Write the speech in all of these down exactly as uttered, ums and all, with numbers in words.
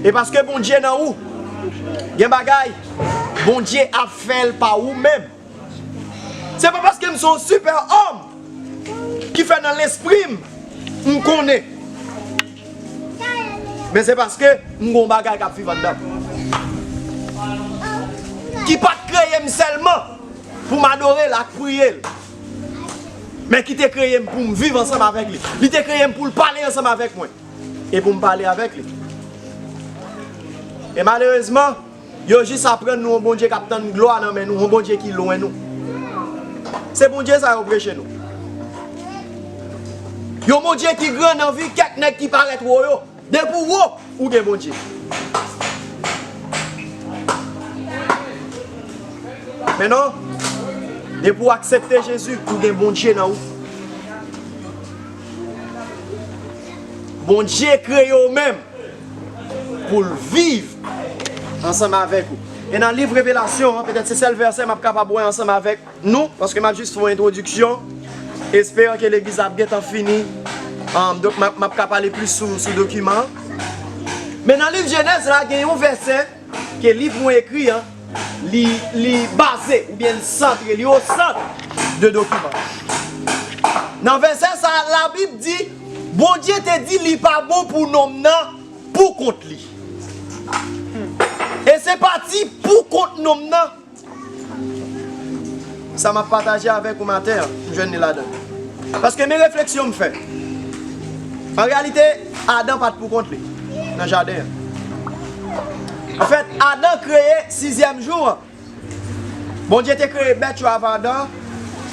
E paske Bondye nan ou, gen bagay Bondye ap fè l pa ou menm. Se pa paske m se yon sipè òm ki fè nan lespri m, m konnen. Men se paske m gon bagay k ap viv anndan m. Ki pa t kreye m sèlman pou m adore l ak priye l, men ki te kreye m pou m viv ansanm avèk li. Li te kreye m pou l pale ansanm avèk mwen e pou m pale avèk li. E malerezman, yo jis aprann nou yon Bondye k ap tann glwa nan men nou, yon Bondye ki lwen nou. Se Bondye sa yo preche nou. Yon Bondye ki gran nan vi kèk nèg ki parèt wo yo. Depi w wo, ou gen Bondye. Men non, depi w aksepte Jezi, ou gen Bondye nan ou. Bondye kreye w menm pou l viv ansanm avèk ou. E nan liv Revelasyon an, petèt se sèl vèsè m ap kapab wè ansanm avèk nou, paske m ap jis fè yon entwodiksyon. Esperan ke legliz la ap gentan fini. Um, donk, m ap, m ap ka pale plis sou, sou dokiman an. Men nan liv Jenèz la, gen yon vèsè ke liv mwen ekri an, li, li baze oubyen li santre, li o sant de dokiman. Nan vèsè sa a, Labib di, Bondye te di li pa bon pou nonm nan pou kont li. E se pati pou kont nonm nan. Sa m ap pataje avèk ou maten an, m jwenn li ladan. Paske men refleksyon m fè. An reyalite, Adan pa t pou kont li nan jaden an. Anfèt, Adan kreye sizyèm jou an. Bondye te kreye bèt yo avan Adan,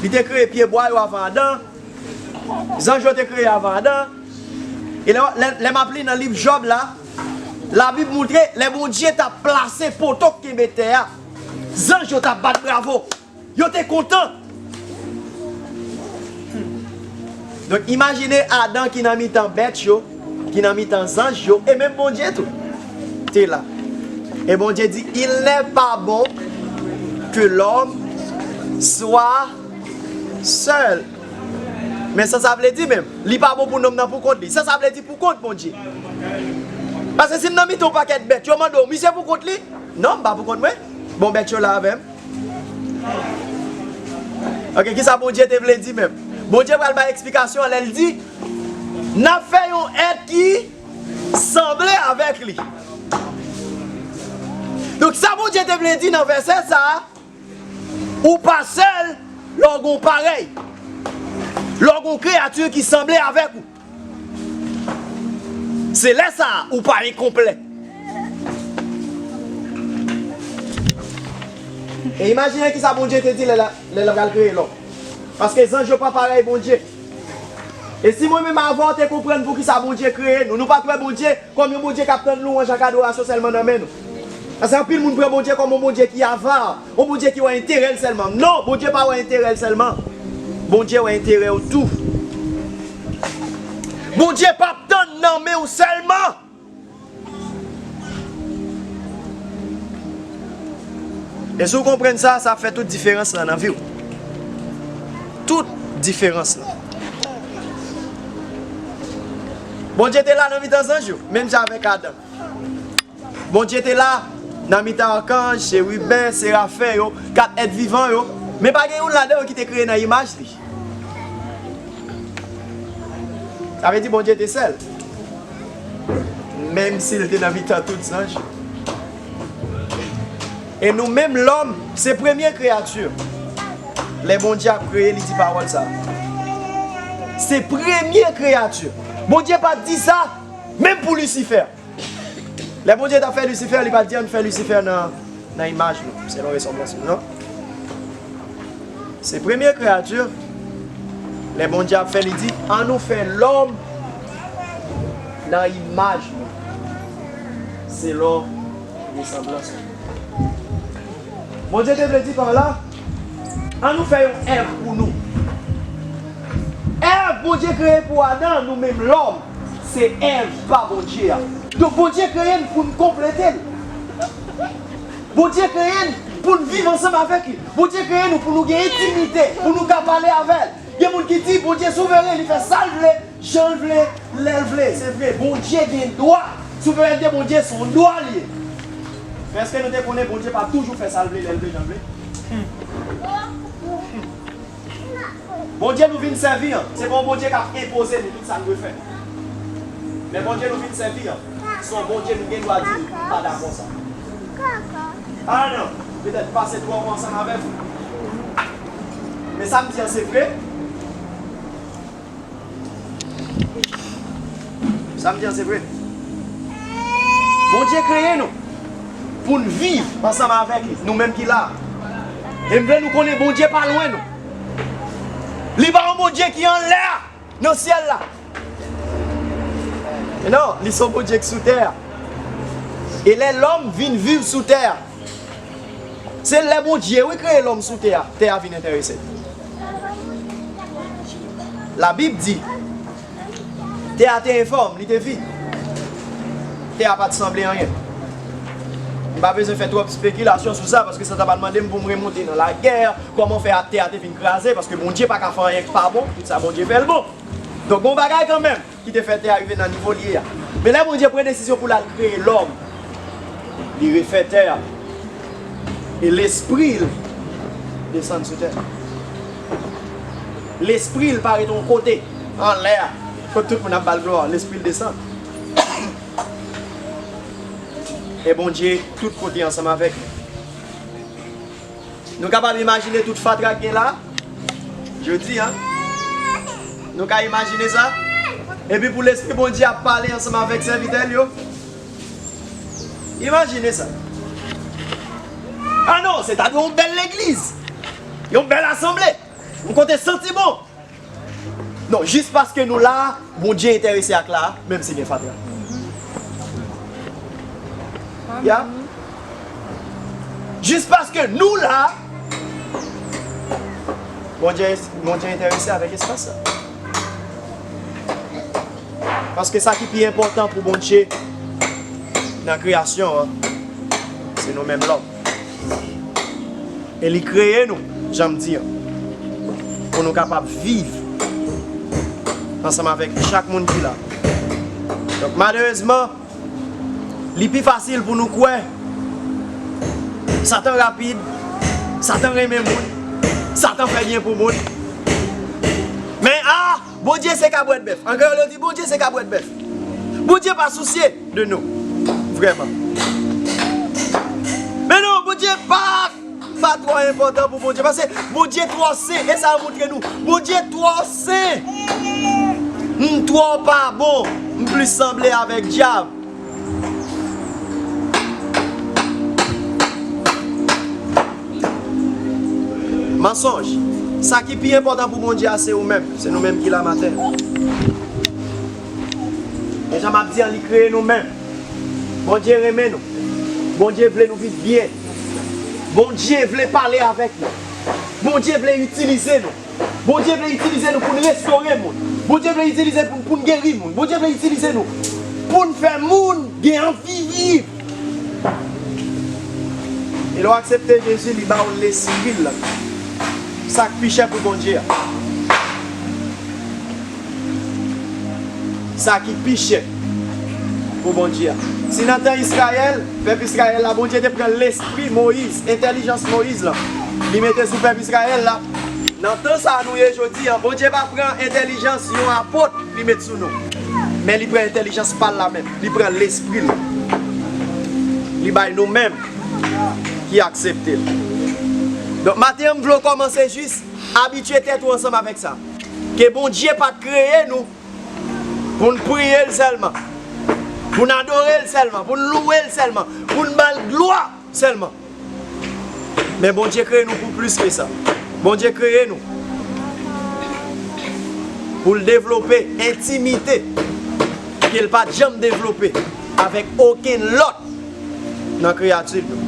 li te kreye pyebwa yo avan Adan, zanj yo te kreye avan Adan. E lè, lè, lè m ap li nan liv Jòb la, Labib montre lè Bondye t ap plase poto k kenbe tè a, zanj yo t ap bat bravo. Yo te kontan. Donk, imajine Adan ki nan mitan bèt yo, ki nan mitan zanj yo, e menm Bondye tou te la. E Bondye di, il n'est pas bon que l'homme soit seul. Men sa sa vle di menm? Li pa bon pou nonm nan pou kont li. Sa sa vle di pou kont Bondye? Paske si m nan mitan yon pakèt bèt, yo mande w, misye pou kont li? Non, m pa pou kont mwen. Bon, bèt yo la avè m. Ok, kisa Bondye te vle di menm? Bondye pral bay eksplikasyon lè l di, n ap fè yon èt ki sanble avèk li. Donk, sa Bondye te vle di nan vèsè sa a, ou pa sèl lè w gon parèy, lè w gon kreyati ki sanble avèk ou. Se lè sa a ou pa enkonplè. E imajine kisa Bondye te di lè l, lè l pral kreye lòm. Paske zanj yo pa parèy Bondye. E si mwen menm avè w te konprann poukisa Bondye kreye nou, nou pa t wè Bondye kòm yon Bondye k ap tann lwanj ak adorasyon sèlman nan men nou. Paske anpil moun pran Bondye kòm yon Bondye ki ava, yon Bondye ki wè enterè l sèlman. Non, Bondye pa wè enterè l sèlman. Bondye wè enterè w tou. Bondye p ap tann nan men w sèlman. E si w konprann sa, sa ap fè tout diferans lan nan vi w. Tout diferans lan. Bondye te la nan mitan zanj yo, menm jan avèk Adan. Bondye te la nan mitan akanj, cheriben, serafen yo, kat èt vivan yo. Men pa gen youn ladan yo ki te kreye nan imaj li. Sa vle di Bondye te sèl. Menm si l te nan mitan tout zanj yo. E nou menm lòm, se premye kreyati. Lè Bondye ap kreye, li di pawòl sa. Se premye kreyati. Bondye pa t di sa, menm pou Lisifè. Lè Bondye t ap fè Lisifè, li pa t di, ann fè Lisifè nan, nan imaj nou, selon resanblans nou, non. Se premye kreyati, lè Bondye ap fè, li di, ann nou fè lòm nan imaj nou, selon resanblans nou. Bondye te vle di pa la, ann nou fè yon èv pou nou. Èv Bondye kreye pou Adan, nou menm lòm, se èv pa Bondye a. Donk Bondye kreye n pou n konplete l. Bondye kreye n pou n viv ansanm avèk li. Bondye kreye nou pou nou gen entimite, pou nou ka pale avè l. Gen moun ki di, Bondye souveren, li fè sa l vle, jan l vle, lè l vle. Se vre, Bondye gen dwa Souverènte Bondye se yon dwa li ye. Men èske nou te konnen Bondye pa toujou fè sa l vle, lè l vle, jan l vle? Bondye nou vin sèvi an, se pa yon Bondye k ap enpoze nou tout sa n dwe fè. Men Bondye nou vin sèvi an, se yon Bondye nou gen dwa di nou pa dakò sa. Ah non, petèt pase twò mwa ansanm avèk ou. Men sa m di an se vre. Sa m di an se vre. Bondye kreye nou pou n viv ansanm avèk li, nou menm ki la a. E m vle nou konnen Bondye pa lwen nou. Li pa yon Bondye ki anlè a, nan syèl la. Non, li se yon Bondye ki sou tè a. E lè lòm vin viv sou tè a, se lè Bondye, wi, kreye lòm sou tè a, tè a vin enterese l. Labib di, tè a te enfòm, li te vid. Tè a pa t sanble anyen. M pa bezwen fè twòp espekilasyon sou sa, paske sa ta pral mande m pou m remonte nan lagè, kòman fè a, tè a te vin kraze, paske Bondye pa ka fè anyen k pa bon, tout sa Bondye fè l bon. Donk, gon bagay kanmenm ki te fè tè a rive nan nivo l ye a. Men lè Bondye pran desizyon pou l al kreye lòm, li refè tè a. E lespri l desann sou tè. Lespri l pa ret yon kote anlè a, kot tout moun ap ba l glwa, lespri l desann. E Bondye tout kote ansanm avèk nou. Nou kapab imajine tout fatra k gen la? Jodi a, nou ka imajine sa? Epi pou Lespri Bondye ap pale ansanm avèk sèvitè l yo? Imajine sa. Ah non, se ta dwe yon bèl legliz, yon bèl asanble, yon kote santi bon. Non, jis paske nou la a, Bondye enterese ak la a, menm si gen fatra. Ya? Jis paske nou la a, Bondye, Bondye enterese avèk espas la. Paske sa ki pi enpòtan pou Bondye nan kreyasyon an, se nou menm lòm. E li kreye nou, jan m di an, pou nou kapab viv ansanm avèk chak moun ki la. Donk, malerezman, li pi fasil pou nou kwè Satan rapid, Satan renmen moun, Satan fè byen pou moun. Men, a, Bondye se kabwèt bèf. An kreyòl, yo di, Bondye se kabwèt bèf. Bondye pa sousye de nou. Vrèman. Men non, Bondye pa, pa twò enpòtan pou Bondye. Paske Bondye twò sen. E sa yo montre nou. Bondye twò sen. M twò pa bon. M plis sanble avèk dyab. Mansonj. Sa ki pi enpòtan pou Bondye a, se ou menm. Se nou menm ki la maten. E jan m ap di an, li kreye nou menm. Bondye renmen nou. Bondye vle nou viv byen. Bondye vle pale avèk nou. Bondye vle itilize nou. Bondye vle itilize nou pou n restore moun. Bondye vle itilize pou, pou n geri moun. Bondye vle itilize nou pou n fè moun gen anvi viv. E lè w aksepte Jezi, li ba w lespri l la. Sa k pi chè pou Bondye a. Sa ki pi chè pou Bondye a. Si nan tan Izrayèl, pèp Izrayèl la, Bondye te pran lespri Moyiz, entèlijans Moyiz lan, li mete sou pèp Izrayèl la, nan tan sa a nou ye jodi a, Bondye pa pran entèlijans yon apot li met sou nou. Men li pran entèlijans pa l la menm. Li pran lespri l. Li bay nou menm ki aksepte l. Donk, maten an, m vle w kòmanse jis abitye tèt ou ansanm avèk sa. Ke Bondye pa t kreye nou pou n priye l sèlman, pou n adore l sèlman, pou n louwe l sèlman, pou n ba l glwa sèlman. Men Bondye kreye nou pou plis ke sa. Bondye kreye nou pou l devlope entimite ke l pa t janm devlope avèk okenn lòt nan kreyati l yo.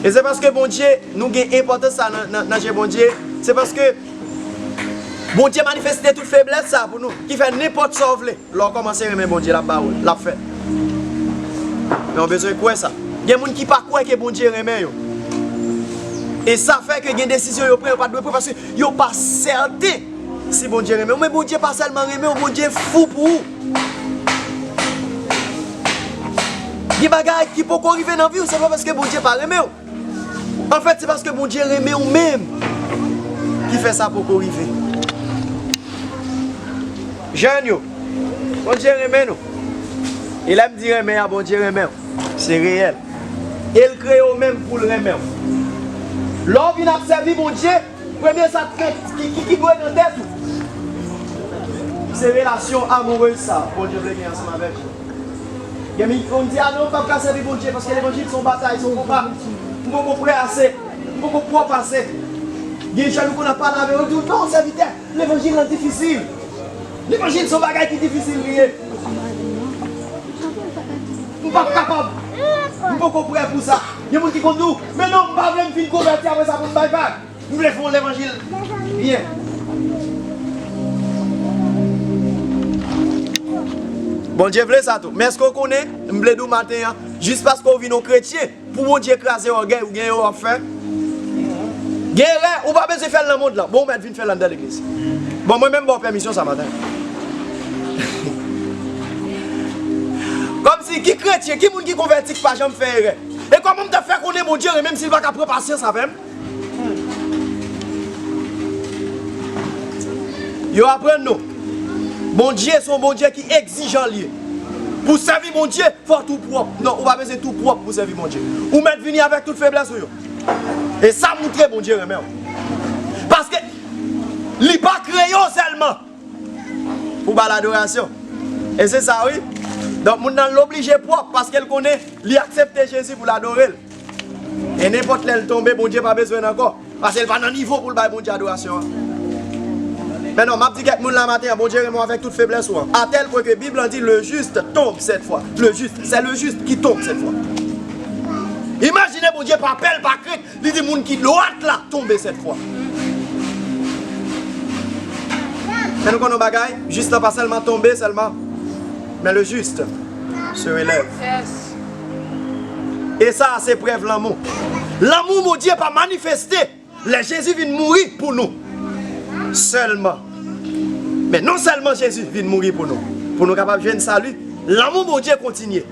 E se paske Bondye, nou gen enpòtans sa nan, nan, nan je Bondye, se paske Bondye manifeste tout feblès sa pou nou, ki fè nenpòt sa w vle. Lè w kòmanse renmen Bondye, l ap ba ou l, l ap fè. Men w bezwen kwè sa. Gen moun ki pa kwè ke Bondye renmen yo. E sa fè ke gen desizyon yo pran, yo pa t dwe pran, paske yo pa sèten si Bondye renmen w. Men Bondye pa sèlman renmen w, Bondye fou pou ou. Gen bagay ki poko rive nan vi w, se pa paske Bondye pa renmen w. Anfèt, se paske Bondye renmen w menm ki fè sa poko rive. Jèn yo, Bondye renmen nou. E lè m di renmen an, Bondye renmen w. Se reyèl. E l kreye w menm pou l renmen w. Lè w vin ap sèvi Bondye, premye sa k fèt, ki, ki, ki dwe nan tèt ou, se relasyon amourèz sa Bondye vle gen ansanm avèk ou. Gen moun ki di, "A non, m p ap ka sèvi Bondye paske levanjil se yon batay, se yon konba. M poko prè ase, m poko pwòp ase." Gen jèn ou konn ap pale avè yo, yo di w, "Non, sèvitè, levanjil lan difisil. Levanjil se yon bagay ki difisil li ye. M p ap kapab. M poko prè pou sa." Gen moun ki konn di w, "Men non, m pa vle m fin konvèti apre sa pou m bay vag. M vle fè yon levanjil byen." Bondye vle sa tou. Men èske w konnen, m vle di w maten an, jis paske w vin yon kretyen, pou Bondye kraze ògèy ou gen yo w ap fè? Gen erè, ou pa bezwen fè l nan mond lan. Bon, ou mèt vin fè l anndan legliz. Bon, mwen menm ba w pèmisyon sa maten. Kòmsi ki kretyen, ki moun ki konvèti ki pa janm fè erè? E kòman m ta fè konnen Bondye renmen m si l pa ka pran pasyans avè m? Yo aprann nou, Bondye se yon Bondye ki egzijan li ye. Pou sèvi Bondye, fò w tou pwòp. Non, ou pa bezwen tou pwòp pou sèvi Bondye. Ou mèt vini avèk tout feblès ou yo. E sa moutre Bondye renmen w. Paske li pa kreye w sèlman pou ba l adorasyon. E se sa, wi. Donk, moun nan l oblije pwòp paske l konnen li aksepte Jezi pou l adore l. E nenpòt lè l tonbe, Bondye pa bezwen l ankò. Paske l pa nan nivo pou l bay Bondye adorasyon an. Men non, m ap di kèk moun la maten an, Bondye renmen w avèk tout feblès ou an. À tel point que Bib lan di, le juste tombe sept fois. Le juste, c'est le juste qui tombe sept fois. Imajine Bondye pa pè, l pa krent, li di moun ki dwat la tonbe sèt fwa. Men nou konn yon bagay, jis lan pa sèlman tonbe sèlman, men le juste se relève. E sa a se prèv lanmou. Lanmou Bondye pa manifeste lè Jezi vin mouri pou nou sèlman. Men non sèlman Jezi vin mouri pou nou, pou nou kapab jwenn sali, lanmou Bondye kontinye.